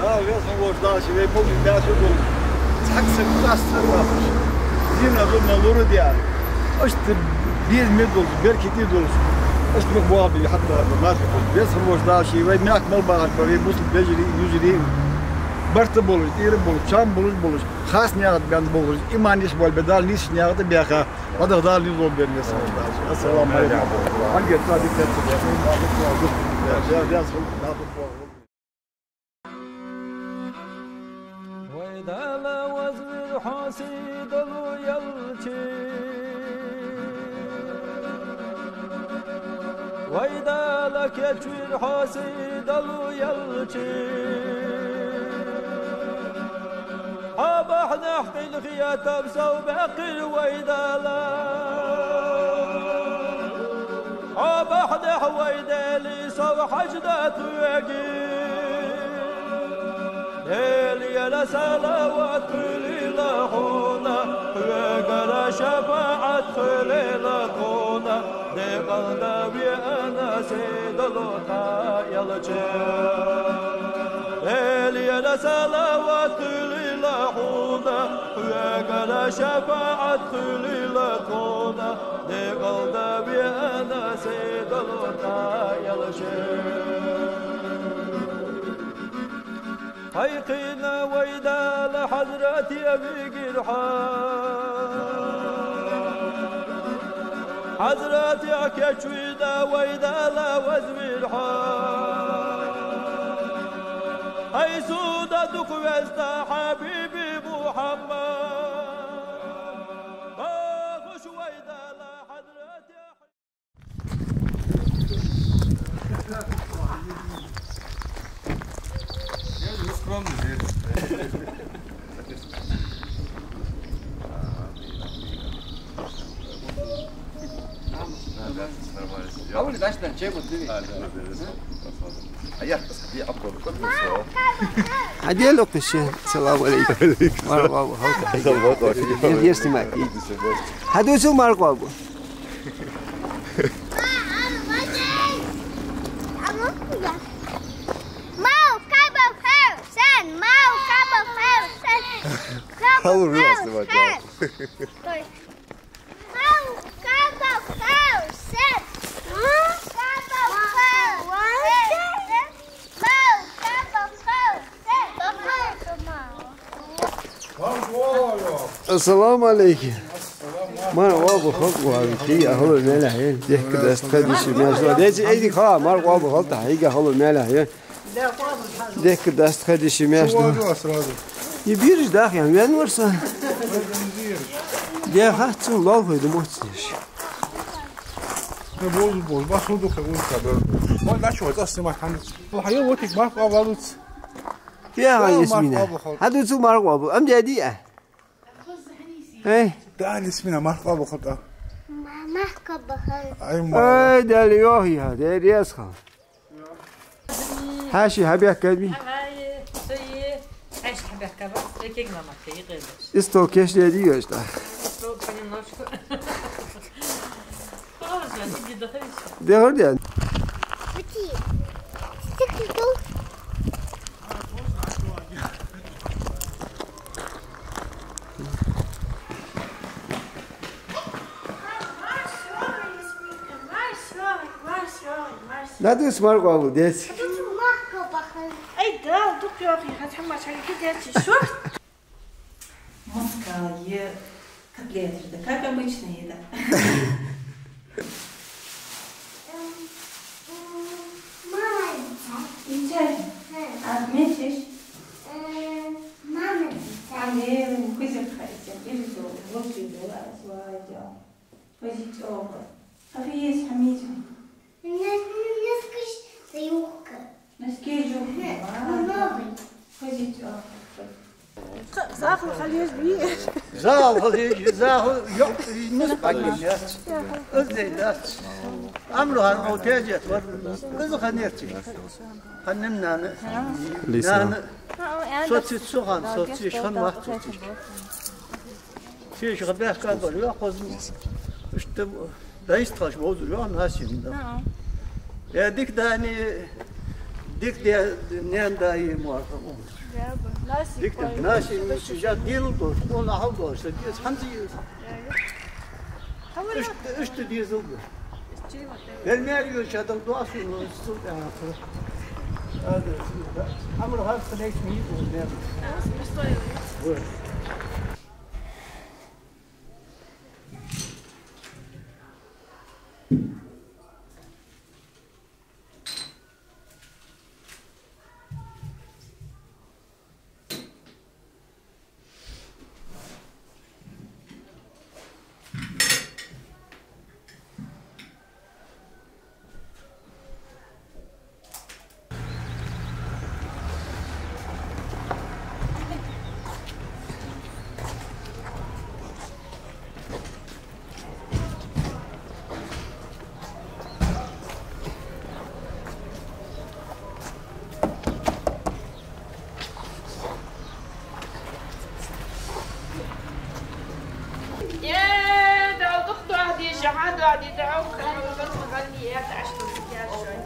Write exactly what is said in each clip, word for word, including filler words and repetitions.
А, веза хинна волча Дала ше вай мел дийна дацар долаш, цхьаккха саг къаста ца латташ, дина гӀулакх лорадеш, иштта безаме долаш, беркате долаш, иштта мел боагӀа бе хьатта марха тӀа. Веза хинна волча Дала ше вай мехка мел бахараш ба вай бусалба вежарий, йижарий, барт болаш, тӀера болаш, чам болаш, болаш, харц наькъа тӀа баьнна болаш, иман йиш болаш бе Дала нийсача наькъа тӀа баьха, хьадах Дала низ лолба вайна, веза хинна волча Дала ше. Ассаламу Ӏалайкум. Хьанга тӀа дика тетта. Вай Дала вазвир хьо сийдолча ялча. Вай Дала кийчвир хьо сийдолча ялча. Хьо бахьанехь къинхетам сов баьккхира вай Дала. Хьо бахьанехь вай Даьла сов хьажа да тхоьга. Даьлагара салават хуьлийла хьона, тхоьгара шафаӀат хуьлийла тхона, декъала да веана сийдолча ялча. Даьлагара салават хуьлийла хьона, тхоьгара шафаӀат хуьлийла тхона, декъала да веана сийдолча ялча. Хьайкхийна вай Дала хьазрате вигира хьо. Хьазратех кийчвийна вай Дала вазвир хьо. Хьай суда дукха веза хьабиби Мухьаммад. Бахаш вай Дала хьазратех. Хьадел локхуше. Салам алейкум. Мархаб, хьалта. Ер снимать. Хьадувцал мархаб. Ассаламу Ӏалайкум. Мархаб, халкъ ва, кхы а хало мелехь я. Дехка даста тха деши маьждиг. Дети, айди, ха, мархаб, халкъ, хьийга хало мелехь я. Дехка даста тха деши маьждиг. Чего сразу? И бирж дах, я вен варса. Деха цу лол хой да моц деш. Не, боз, боз, басу духе улка бер. Вон начо, это снимать ханец. Хьайо, вот их мархаб валуц. Фига, Ясмина. Мархаб, халкъ. Хьадувцал мархаб. Ам дяди а. Эй. Да, Ясмина, мархаб, халкъ. Ма-, мархаб, халкъ. Ай, ма. Ай, Даьла йоахий, Даьла раьза хилва. Хьаьший хьабаьхкабий? Хьаьший хьабаьхкабац, экег ма-, ма-, кхы йикъе беш. Истол кийчдаьдий вешта? Истол понемножку. Дехар ден. Ладус мархаб, дец. Ай, да, дукха йоахий, хьа хьамма шайка деци шо. Москал е котлеты, да, как обычно еда. М, м, мама дитя. Дитя? Хм. А мечеш? Э, мама дитя. А, э, кузя хайся, или то, вот ты была, свадьба. Кузя, о, а ты есть, Хамидя? Не, не, не скажи, ты юбка. Носки жугьа. Новый. Хозит, а. Захал халеш би. Захал халеш, захал йо, нус багин яц. Аз дей дац. Амру хан о тежет вар. Аз ханерти. Ханним нана. Лиса. Нана. Соци цухан, соци шхан вахт соци. Ши ши бехка бар, йо, хозу. Ишта дайст хаш бозу, йо, насин да. Я дик дани, Дика де, наьна-да, йий морха. Дика де, Наси, Муси, жа дилла долаш, къона хьал долаш, са деза хӀанз из. Иштта, иштта дезал да. Бер мер йолча адам доасу, ну, су тӀехьа. Ада, Амр хӀанз кхаьча мий у, мер. Э, Далла дукха доаха деза, хьа доаха деза, хьо хӀанз хӀанз хӀанз яц, Ӏаш ду, яц. Э,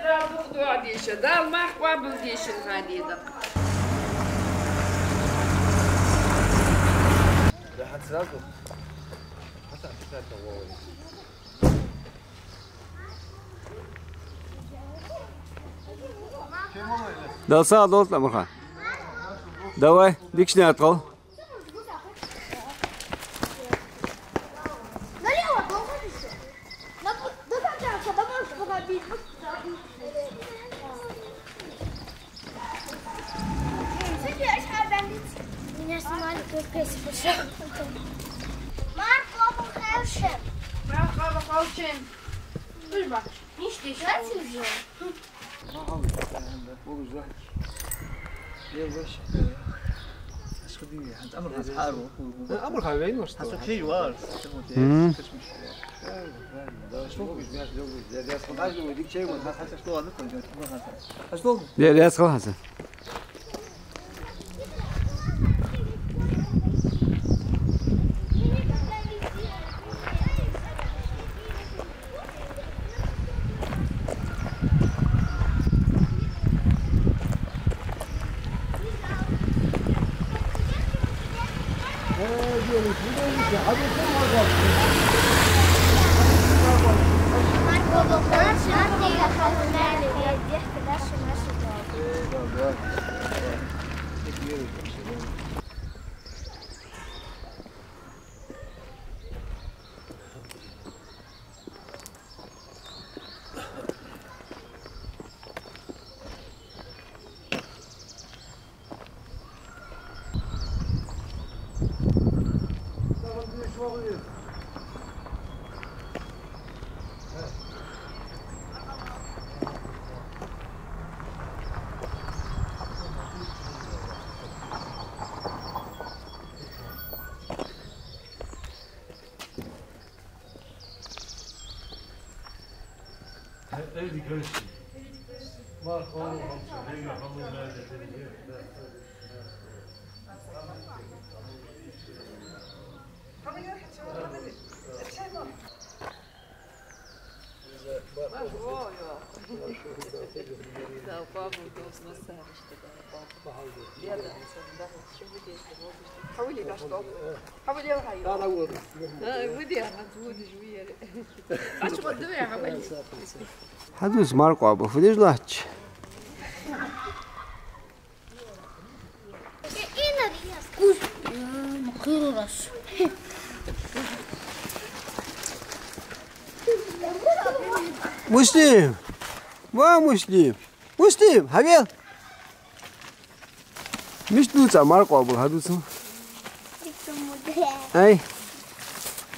Далла дукха доаха деза, Далла марха къоабал деза, хьа деза. Да, хьа сразу. Хьа сразу. Далла сагӀа долда, Амархан. Давай, дикача наькъа тӀа гӀо. Меня снимали только если пошёл. Марко, похавшем. Марко, похавшем. Слышь, ба, ниш деш. Амархан вейна вар. Мгм. Де, раьза хила, Хьасан. Хьадувца, марха къоабал, фу деш латташ? Муслим! Ва Муслим! Муслим, хьавел! Мишта дувц Ӏа марха къоабал, хьадувца? Ай.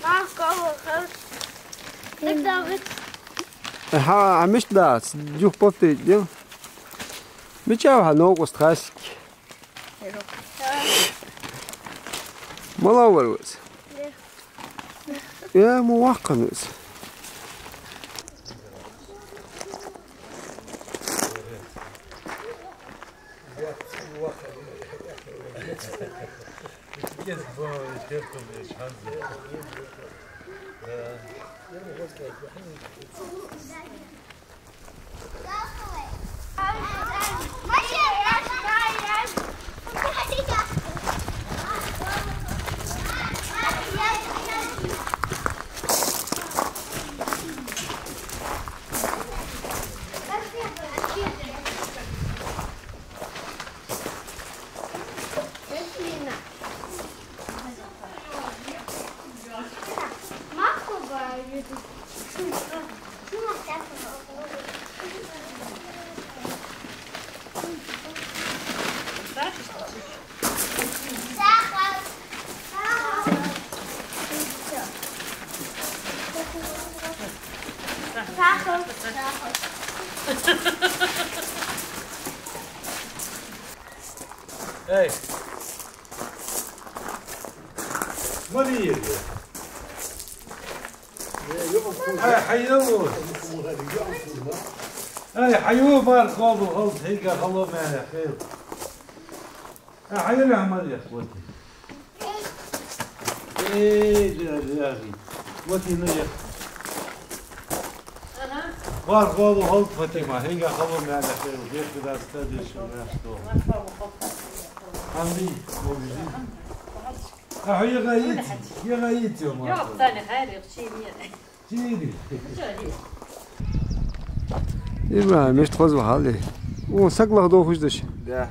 Марха къоабал хилда. Хьа, хьа мишта дац? Юха повторить де. Мича ва хьа новкъост, Хасик? Мала вар ваз? Э, ма ваккха из. Эй! Мария! Ай, хьайо! Ай, хьайо, баркал хилда, хьайга хало маьлехь хилда. Ай, хьайо, Мария, вот. Эй, да, да, да. Вот и наверх. Баркал хилда, Фатима, хьайга хало маьлехь хилда, бехк дац, тадеш, наш то. Андрей, вот здесь. А, я гаити, я гаити, я Йо, ма. Таня, хайр, я чини. Чини. ИбрахӀим, мишта хоза ва хьал? О, саг лагӀа дохуш даш. Да.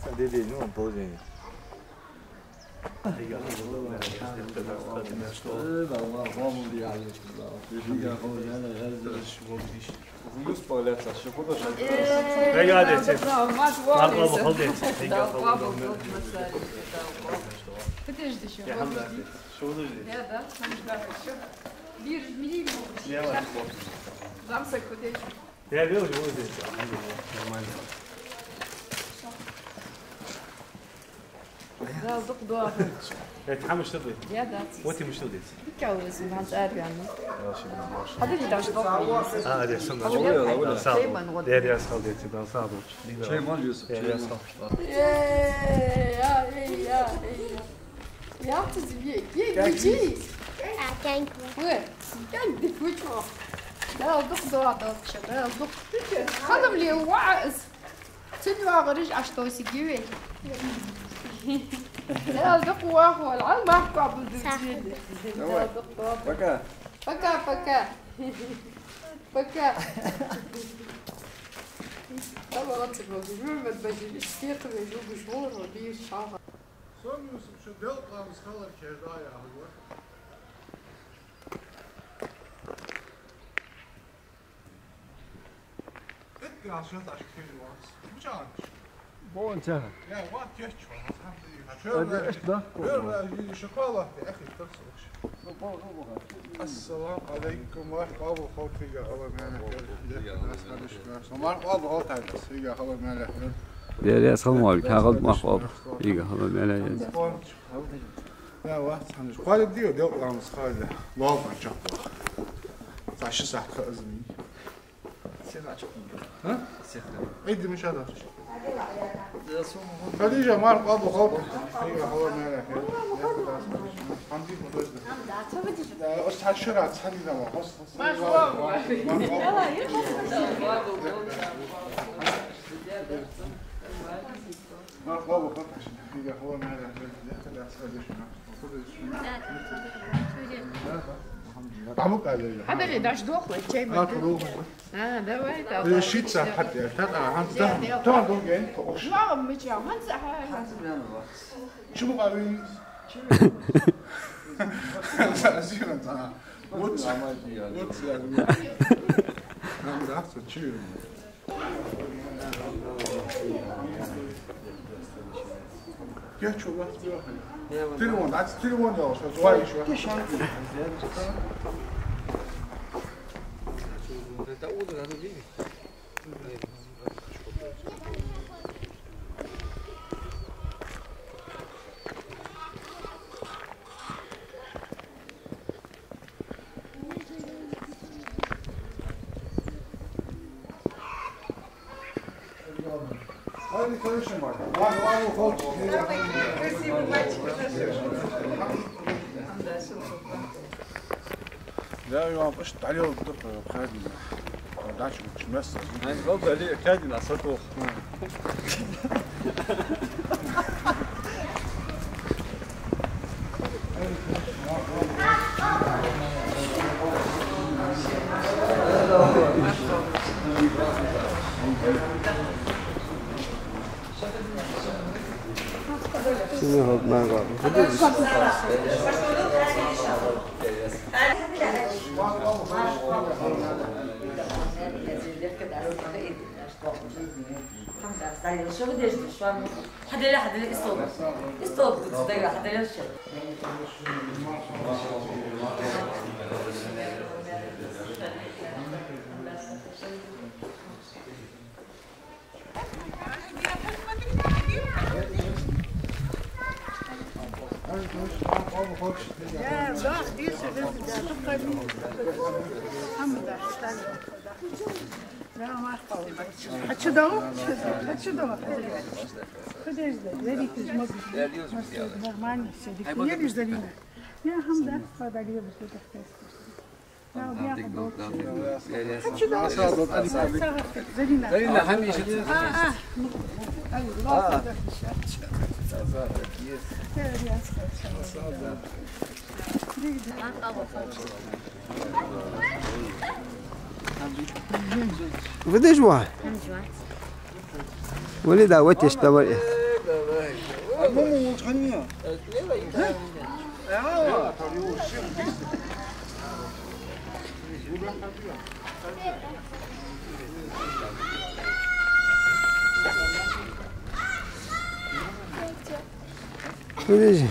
Садиди, ну, положение. Пригадывайте. Подожди ещё, подожди. Что подожди? Я, да? Бирж мили. Я вас помню. Замсак подожди. Я вижу, вот здесь. Нормально. Дала дукха доагӀа. Э, хьа мишта да? Я, да. Вот и мишта да. Дикка веза, ман цӀар вяна. Хьада даш бакъ. А, я сам даш. Шейман, вот. Я, я схал деци, да, саду. Шейман, Юсуф, я, я схал. Э, я, э, я, э, я. Я тут тебе, где, где? А, thank you. Вы, я не хочу. Дала дукха доагӀа, Дала дукха. Хьадам ле, ваӀаз. Цун вагӀараш Ӏаш тосиге вай. Дала дукха вахавала, Ӏа марха къоабалдергда вай. Дала дукха вахавала. Пока. Пока, пока. Пока. Дала оццигла, Мухьаммад-Башир, иштта кхетаме жугуш вора, бийр шалха. Сом Юсуп, шу делкъа ламаз хилар кхер да яхар вар. Итгал шо тӀаш кхер вац. Мича анч? Бон цаха. Я, ват кеч вац, алхьамдулиллахӀ. Ади, эш да? Эр, эр, шоколад, ахи, тарсуш. Ассаламу Ӏалайкум, марха къоабал хилда, хьайга хало маьлехь хилда. Марха къоабал хилда, хьайга хало маьлехь хилда. Дера, я салам алейкум, хьа хилда марха къоабал. Хьайга хало маьлехь хилда. Я, вац хьанаш. Кхоалга дио, делкъа ламаз хилар. Лоалахь чакхваха. Цхьа ши сахьат ха аз мин. Сен а чакхваха. А? Сен а. Ӏийд мишта дац? Хадижа, марха къоабал хилда. Хьайга хало маьлехь хилда. Хьамди, подожди. Да, ош цхьа шира, цхьа дина ма. Марха къоабал. Марха къоабал хилда. Хьайга хало маьлехь хилда. Хьабали, даш дохлай, чай ма. А, давай, давай. Шица хатта, та, та, ханта, та, та, долгай, та, ош. Ма, ма, ча, манца, ха, ха. Чу ма ви? Зина, та. Вот, вот, я. Нам да, что, чу. Кечо вац бехай. Телефон, дац телефон дал, что звонишь, ва? Да, Иван, пусть дӀалелда тӀаккха хадийна. Дача учу месса. Ай, ну, дали, хадийна, сатох. Синий хӀалт нагахь. Хьадала, хьадала, и стол. И стол, дага, хьадала шо. Хьачу дов? Хьачу дов? Подожди, Зарина, ты ж можешь. Нормально всё. Ай, Зарина, Зарина. Я хам да, подали бы ты так. Зарина, хьамиша. А, а. Видиш ва? Вали да, вот ишта бар. Видишь?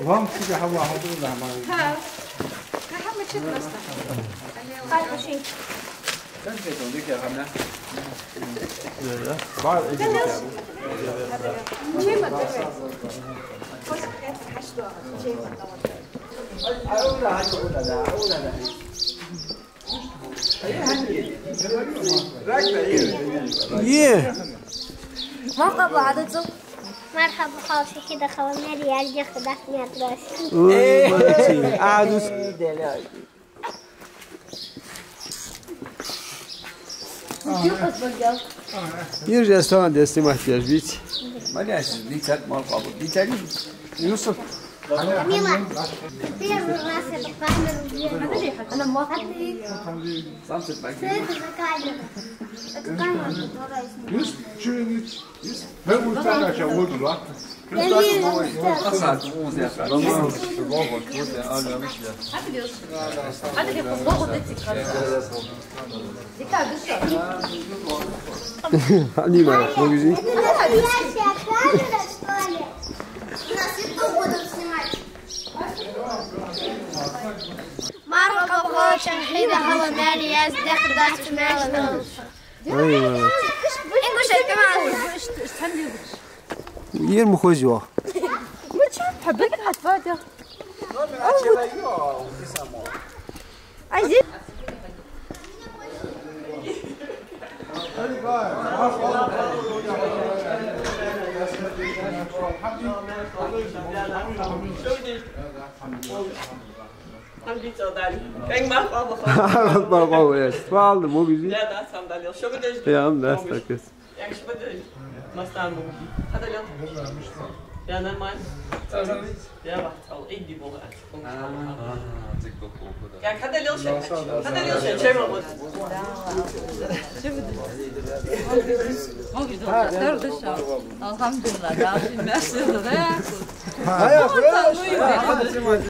Вам тебе хава, хава, да, мама. Ха. Ха, ма чит наста. Ха, машин. Чем это? Е. Мархьаба, Ӏадуцу. Мархьаба, хала, ши хида хала, мери, ял дехта дат мер дас. Ой, молодцы. Ӏадуц. Иржа стан дес снимать еш виц. Малясь, дитят, мархьаба, дитят. Юсуп. Мила, первый раз эту камеру вижу. Она мокрая. Сам ты пойди. Что это за камера? Это камера, которая снимает. Юс, чё я не... Юс? Мы будем так, а вот, да? Я вижу, что... Они мои, ну, видишь? Это настоящая камера, что ли? Нас YouTube будут снимать. Мархьаба, хала, ши хида хала, мери, ял дехта дат мер. Ой, молодец. Ингушетия мара. Ер ма хоза йоах. Ай, зи- Алхьамдулиллахь. Кхы мархьаба. Мархьаба, еш. Валда, могизи. Я, да, алхьамдулиллахь. Шо гудеш? Я, ам, да, стакес. Як шо гудеш? Мастан могизи. Хьадалел. Я, нормально. Я, ва, ал, иди, бога. А, цик бок бок, да. Я, хьадалел шо. Хьадалел шо, чей ма вот. Алхьамдулиллахь, да, мерси, да.